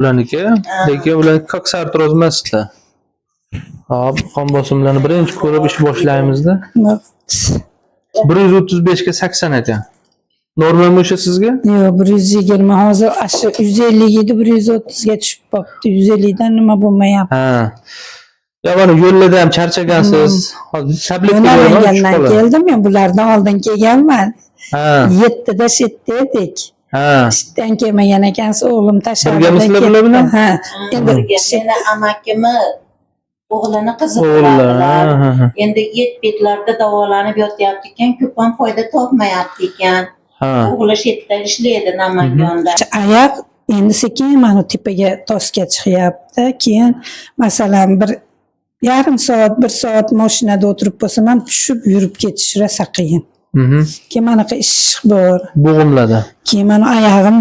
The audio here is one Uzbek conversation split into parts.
Ularniki, lekin ular koksartroz emaslar. Hop, qon bosimlarini birinchi ko'rib ish boshlaymizda. 135 ga 80 ekan. Normami o'sha sizga? Yo'q, 120, hozir shu 150 edi, 130 ga tushib qolibdi. 150 dan nima bo'lmayapti. Ha. Ya mana yo'llarda ham charchagansiz. Hozir tabletka beraman, tushib Namangandan qoladi. keldim men, bulardan oldin kelganman. 7da shetda edik. Ishdan kelmagan ekansiz, o'g'lim tashladi. Birgamisizlar bular bilan? Ha. Endi Birga meni amakimni o'g'lini qizi O'g'illar. bo'ladilar. Ha, ha, Endi yetbetlarda davolanib yotyapti ekan, ko'p ham foyda topmayapti ekan. O'g'li shu yerda ishlaydi Namanganda. Oyoq endi sekin mana tepaga tosga chiqyapti. Keyin masalan bir yarim soat, bir soat mashinada o'tirib bo'lsam ham tushib yurib ketish rosa qiyin. Keyin manaqa ishiq bor. Bo'g'imladi. Keyin mana oyog'im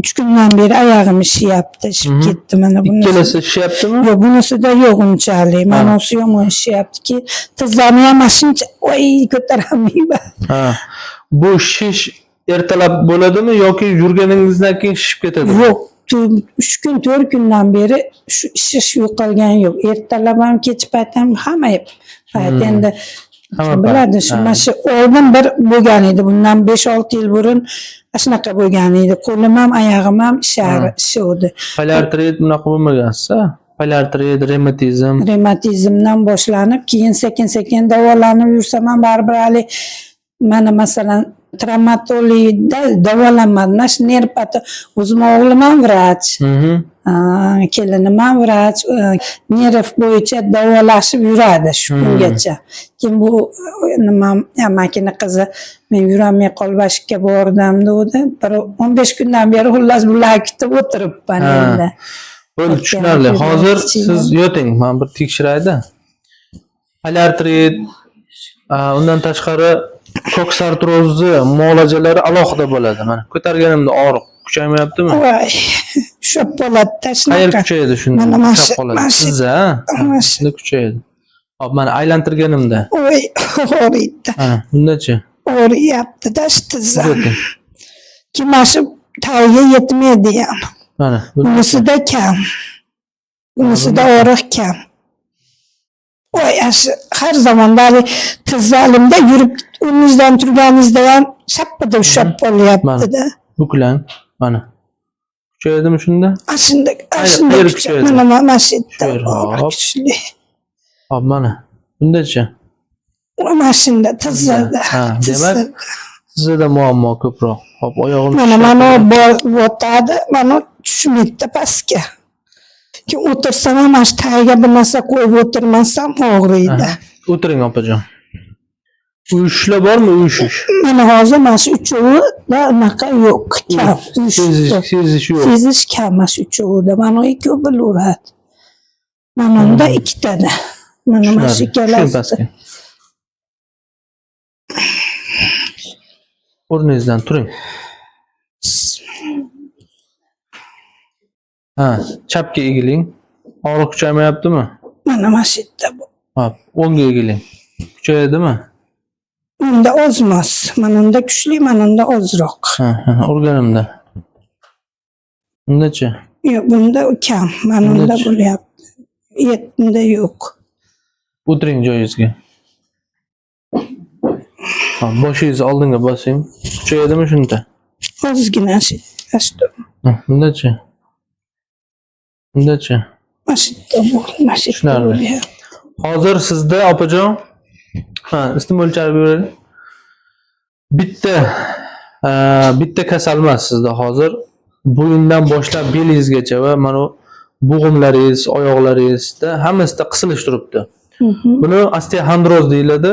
3 kundan beri oyog'im ishyapti, ishib ketdi mana bunisi. Ikkalasi ishyaptimi? Yo'q, bunisida yo'q unchalik. Mana usi yomon ishyaptiki, tizzamni ham mana shuncha voy ko'tarolmayman. Ha. Bu shish ertalab bo'ladimi yoki yurganingizdan keyin shishib ketadimi? Yo'q, 3 kun, 4 kundan beri shu ishish yo'qolgani yo'q. Ertalab ham, kech payt ham, hamma payt endi Hamma kim biladi payt, shu ha. mana shu oldin bir bo'lgan edi, bundan 5-6 yil burun shunaqa bo'lgan edi. Qo'lim ham, oyog'im ham ishuvdi. Poliartrit bunaqa bo'lmagansiz, ha? Poliartrit, revmatizm. Revmatizmdan boshlanib, keyin sekin-sekin davolanib yursam ham baribir hali mana masalan travmatologda davolanmadim. Mana shu nerv o'zim o'g'lim ham vrach. Kelinim ham vrach, nerv bo'yicha davolashib yuradi shu kungacha. Keyin bu nima amakini qizi men yurolmay qolib Bashikka bordim degandi. Bir 15 kundan beri xullas bularni kutib o'tiribman endi. Bo'ldi, O'tgan tushunarli. juda Hozir kichkina. siz yoting, men bir tekshirayda. Poliartrit, undan tashqari koksartrozni muolajalari alohida bo'ladi. Mana ko'targanimda og'riq kuchaymayaptimi? Voy, ushlab qoladi-da Qayer shunaqa. kuchayadi shunda? Mana mana Ushlab shu- qoladi. mana shu- Sizda, ha? mana shu. Shunda kuchayadi. Hop, mana aylantirganimda. Voy, og'riydi. Mana bundachi. Og'riyapti-da shu tizzam. Yoting. Keyin mana shu tagiga yetmaydi ham. Mana bunda- Bunisida kam. Bunisida og'riq kam. Voy, ana shu har zamonda hali tizzalimda yurib o'rningizdan turganingizda ham shappida ushlab qolyapti-da. Buklang. Mana. Kuchayadimi shunda? Ana shunda, ana shunda Qayeri kucha- kuchayadi? Mana shu yerda Shu yer, og'riq hop. kuchli. Hop, mana. Bundachi. Mana shunda tizzada. Ha, demak, Tizzada. Sizda muammo ko'proq. Hop, oyog'im Mana shishyapti. mana botadi, mana tushmaydi pastga. Keyin o'tirsam ham mana shu tagiga bir narsa qo'yib o'tirmasam og'riydi. Aha. O'tiring opajon. Uyushishlar bormi? Uyushish. Mana hozir mana shu uchovida unaqa yo'q, kam. Sezish, sezish yo'q. Sezish kam mana shu uchovida. Mana ikkovi bilaveradi. Mana unda ikkitada. Mana shu Tushunarli. Tushing ikkalasi. pastga. O'rningizdan turing. Ha, chapga egiling. Og'riq kuchaymayaptimi? Mana shu yerda bu. Hop, o'ngga egiling. Kuchayadimi? Unda ozmas. Mana unda kuchli, mana unda ozroq. Ha, ha, urganimda. Undachi? Yo'q, bunda kam. Mana unda Bundachi? bo'lyapti. Bunda yo'q. O'tiring joyingizga. Hop, boshingizni oldinga bosing. Kuchayadimi shunda? Ozgina shu. Ha, bundachi? Bundachi? Mana shu yerda bu, mana shu yerda Tushunarli. bo'lyapti. Hozir sizda opajon, ha, istim o'lchab beraylik. Bitta kasal emas sizda hozir. Bo'yindan boshlab belingizgacha va mana bu bo'g'imlaringiz, oyoqlaringizda hammasida qisilish turibdi. Buni osteoxondroz deyiladi.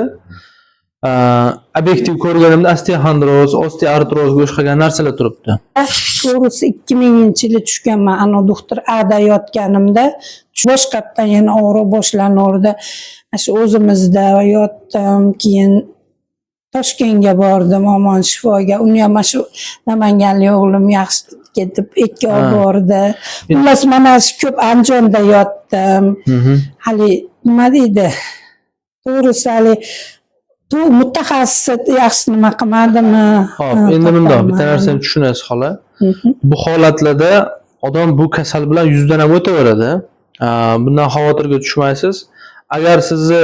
Obyektiv ko'rganimda osteoxondroz, osteoartrozga o'xshagan narsalar turibdi. To'g'risi 2000-yili tushganman. Ana doktor Ada yotganimda boshqatdan yana og'riq boshlanuvdi. Ana shu o'zimizda yotdim, keyin Toshkentga bordim Omon shifoga. Uni ham mana shu namanganlik o'g'lim yaxshi ketib ikki olib bordi. Xullas mana shu ko'p Andijonda yotdim. Hali nima deydi? To'g'risi hali bu mutaxassis yaxshi nima qilmadimi? Xo'p, Ha, endi bundoq bitta topolmadim. narsani tushunasiz xola. Bu holatlarda Odam bu kasal bilan yuzdan ham o'taveradi. Bundan xavotirga tushmaysiz. Agar sizni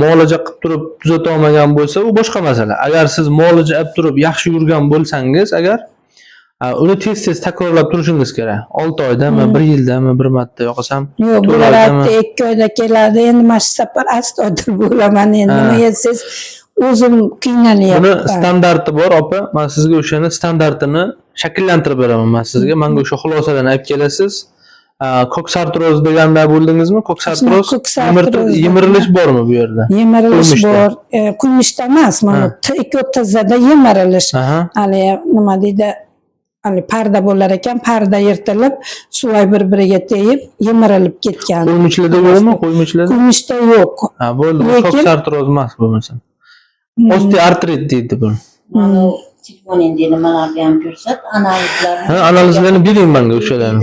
muolaja qilib turib tuzata olmagan bo'lsa, u boshqa masala. Agar siz muolaja qilib turib yaxshi yurgan bo'lsangiz, agar uni tez-tez takrorlab turishingiz kerak. 6 oydami, 1 yildami bir marta yoqasam. Yo'q, To'rt bular oydami? aytdi 2 oyda keladi. Endi mana shu safar astoydil bo'laman endi. Ha. Nima desangiz o'zim Buni qiynalalyapman. standarti bor, opa. Men sizga o'shani standartini shakllantirib beraman men sizga. Menga o'sha xulosalarni olib kelasiz. Koksartroz deganda bo'ldingizmi? Koksartroz, Koksartroz. yemirilish bormi bu yerda? Yemirilish Qo'ymishda. bor. Qo'ymishda emas, mana ikki tizzada yemirilish. Aha. Hali nima deydi? Hali parda bo'lar ekan, parda yirtilib, suvay bir-biriga tegib, yemirilib ketgan. Qo'ymichlarda yo'qmi? Qo'ymichlarda? Qo'ymishda yo'q. Ha, bo'ldi. Bu Lekin- koksartroz emas bo'lmasa. Osteoartrit deydi buni. Mana telefoningda nimalarni ham ko'rsat, analizlarni. Ha, analizlarni bering menga o'shalarni.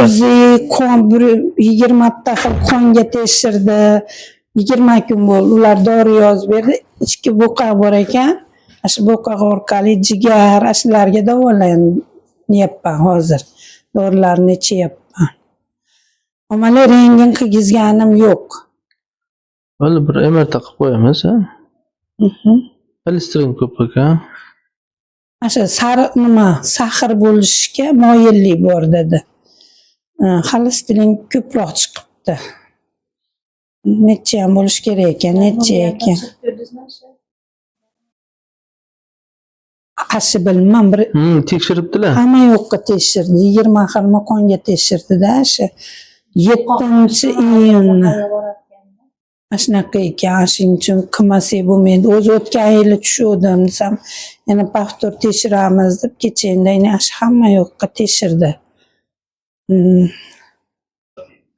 O'zi qon bir 20 ta xil qonga tekshirdi. 20 kun bo'ldi. Ular dori yozib berdi. Ichki bo'qaq bor ekan. Ana shu bo'qaq orqali jigar, ana shularga davolanyapman hozir. Dorilarni ichyapman. Amali rentgen qilgizganim yo'q. Bo'ldi, bir MRT qilib qo'yamiz, ha? Xolesterin ko'p ekan. Ana shu sariq nima, saxir bo'lishga moyillik bor dedi. Xolesterin ko'proq chiqibdi. Necha ham bo'lishi kerak ekan, necha ekan. Ashi bilmam, bir Tekshiribdilar. hamma yoqqa tekshirdi. 20 xilmi qonga tekshirdida shu. 7-iyunni. Mana shunaqa ekan, shuning uchun qilmasak bo'lmaydi. O'zi o'tgan yili tushuvdim desam, yana повтор tekshiramiz deb kecha endi ana shu hamma yoqqa tekshirdi.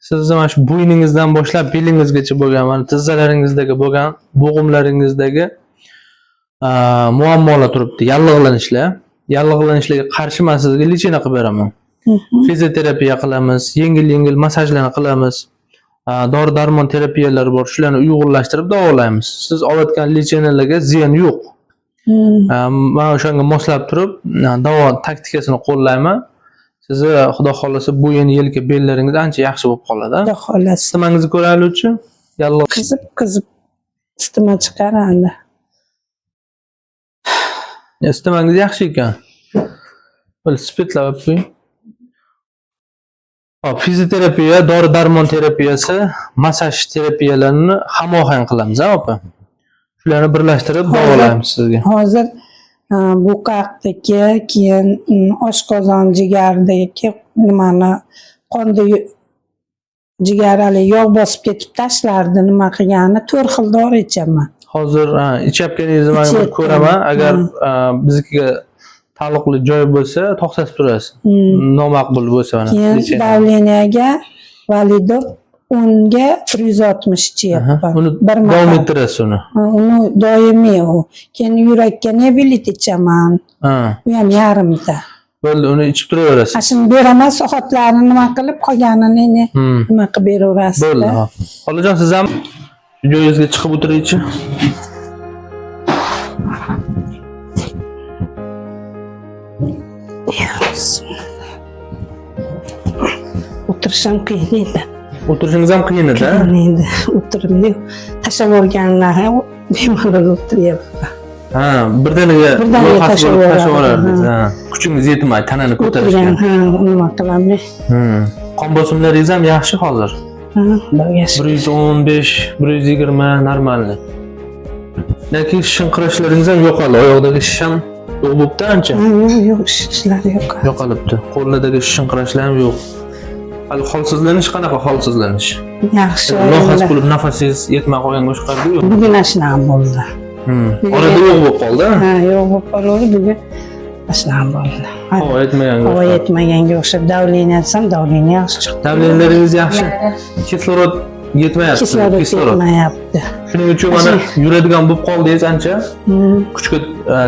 Sizni mana shu bo'yningizdan boshlab belingizgacha bo'lgan, mana tizzalaringizdagi bo'lgan, bo'g'imlaringizdagi muammolar turibdi, yallig'lanishlar. Yallig'lanishlarga qarshi men sizga лечение qilib beraman. Fizioterapiya qilamiz, yengil-yengil massajlarni qilamiz. Dori-darmon terapiyalari bor, shularni uyg'unlashtirib davolaymiz. Siz olayotgan лечения larga ziyon yo'q. Men o'shanga moslab turib, davo taktikasini qo'llayman. Sizni Xudo xolasa bo'yin, yelka, bellaringiz ancha yaxshi bo'lib qoladi. Xudo xohlasa. Sistemangizni ko'raylikchi. Yallig'lanishlar Qizib qizib isitma chiqaradi. Sistemangiz yaxshi ekan. Bo'ldi, spitlab qo'ying. Hop, fizioterapiya, dori-darmon terapiyasi, massaj terapiyalarini hamohang qilamiz, ha, opa. Shularni birlashtirib davolaymiz sizga. Hozir bo'qaqdiki, keyin oshqozon jigardagi nimani qonda jigar hali yog' bosib ketib tashlardi nima qilgani 4 xil dori ichaman. Hozir ichayotganingizni men bir Ichyapman. ko'raman. Agar biznikiga taalluqli joy bo'lsa, to'xtatib turasiz. Nomaqbul bo'lsa mana. Keyin лечение. давление ga validop 10ga 160 ichyapman. Uni Bir davom mahal. ettirasiz uni. Ha, uni doimiy u. Keyin yurakka nebilit ichaman. Ha, U ham yarimta. bo'ldi, uni ichib turaverasiz. Ana shuni beraman, soatlarini nima qilib qolganini nima qilib beraverasiz. Bo'ldi, ha. Xolajon, siz ham shu joyingizga chiqib o'tiringchi. O'tirish ham qiyin edi. O'tirishingiz ham qiyin edi, ha? Qiyin edi. O'tirimni tashlab yuborganlar bemalol o'tiryapman. Ha, birdaniga Birdaniga loyhasi tashlab bo'lib tashlab yuborardim, yuborardingiz. Ha. Kuchingiz yetmay tanani ko'tarishga. O'tirgan, ha, nima qilaman? Qon bosimlaringiz ham yaxshi hozir. Ha, Xudoga shukur. 115, 120 normalni. Lekin shinqirashlaringiz ham yo'qoldi. Oyoqdagi shish ham yo'q bo'libdi ancha. Ha, yo'q, yo'q, ishlar yo'q. Yo'qolibdi. Qo'llardagi shinqirashlar ham yo'q. Hali holsizlanish qanaqa holsizlanish? Yaxshi. Lohas bo'lib nafasingiz yetmay qolganga o'xshardi-yu. Bugun ana shunaqa bo'ldi. Orada yo'q bo'lib qoldi. Ha, yo'q bo'lib qoldi bugun. Ana shunaqa bo'ldi. Ha, Havo yetmaganga. Havo o'xshab. yetmaganga o'xshab давление desam, давление yaxshi chiqdi. Давление laringiz yaxshi. Kislorod yetmayapti. Kislorod yetmayapti. Shuning uchun mana yuradigan bo'lib qoldingiz ancha. Kuchga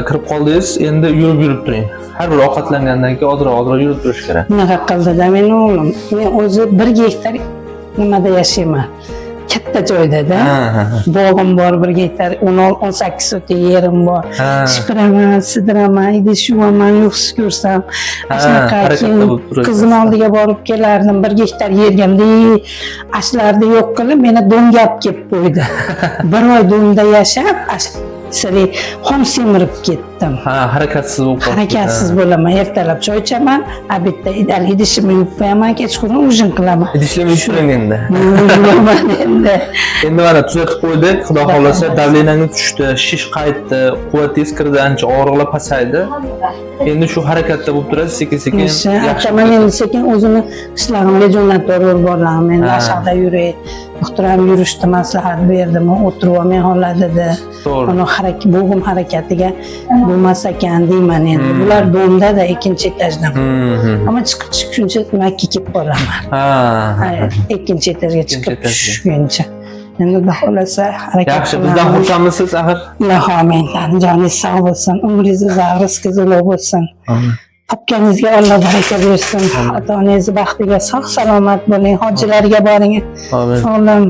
kirib qoldingiz. Endi yurib turing. Har bir ovqatlangandan keyin ozroq yurib turish kerak. Bunaqa qildida meni o'g'lim. Men o'zi 1 gektar nimada yashayman. Katta joyda-da. Ha, ha, ha. Bog'im bor, 1 gektar, 18 sotik yerim bor. Ha. Shipiraman, sidiraman, idish yuvaman, yuqsiz ko'rsam. Ha, Shunaqa harakatda keyin bo'lib turasiz. qizim oldiga borib kelardim, 1 gektar yerga ashlarni yo'q qilib, meni do'mga olib kelib qo'ydi. Bir oy do'mda yashab, xom semirib ketdim. Ha, harakatsiz bo'lib qolibsiz. Harakatsiz bo'laman, ertalab choy ichaman, обед da idishimni yuvib qo'yaman, kechqurun ужин qilaman. Idishlarni yuvib turing endi. Yuvaman endi. Endi mana tuzatib qo'ydik. Xudo xohlasa давление ngiz tushdi, shish qaytdi, quvvatingiz kirdi, ancha og'riqlar pasaydi. Endi shu harakatda bo'lib turasiz, sekin-sekin O'sha yaxshi. aytaman endi sekin o'zimni qishlog'imga jo'natib borlarim endi Ha. aşağıda yuray. Doktor ham yurishni maslahat berdi, o'tirib olmay hola dedi. To'g'ri. Uni harakat, bo'g'im harakatiga bo'lmas ekan deyman endi. Bular do'mda-da, ikkinchi etajda. Ammo chiqib chiqquncha makka kelib qolaman. Ha. Ha, ikkinchi etajga chiqib etajga. tushguncha. Endi xudo xohlasa harakat Yaxshi, bizdan qilaman. xursandmisiz axir? Ilohi amin. Joningiz sog' bo'lsin, umringiz uzoq, rizqingiz ulug' bo'lsin. Topganingizga Alloh baraka bersin. Ota-onangiz baxtiga sog' salomat bo'ling. Hojilarga boring. Amin. O'g'lim,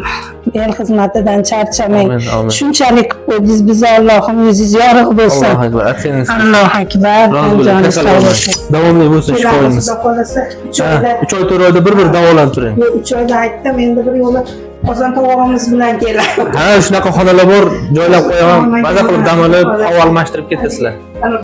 el xizmatidan charchamang. Amin, amin. Shunchalik qilib qo'ydingiz bizni, Allohim yuzingiz yorug' bo'lsin. Allohu akbar. Aytganingiz Allohu akbar. rozi bo'ling. Joningiz Kasal sog' bo'lmang. bo'lsin. Davomli bo'lsin shifoyingiz. Xudo xohlasa 3 Ha, oyda, 3 oy, 4 oyda bir-bir davolanib turing. 3 oyda aytdim, endi bir yo'la qozon tovog'imiz bilan keladi. Ha, shunaqa xonalar bor, joylab qo'yaman. Maza qilib dam olib, havo almashtirib ketasizlar.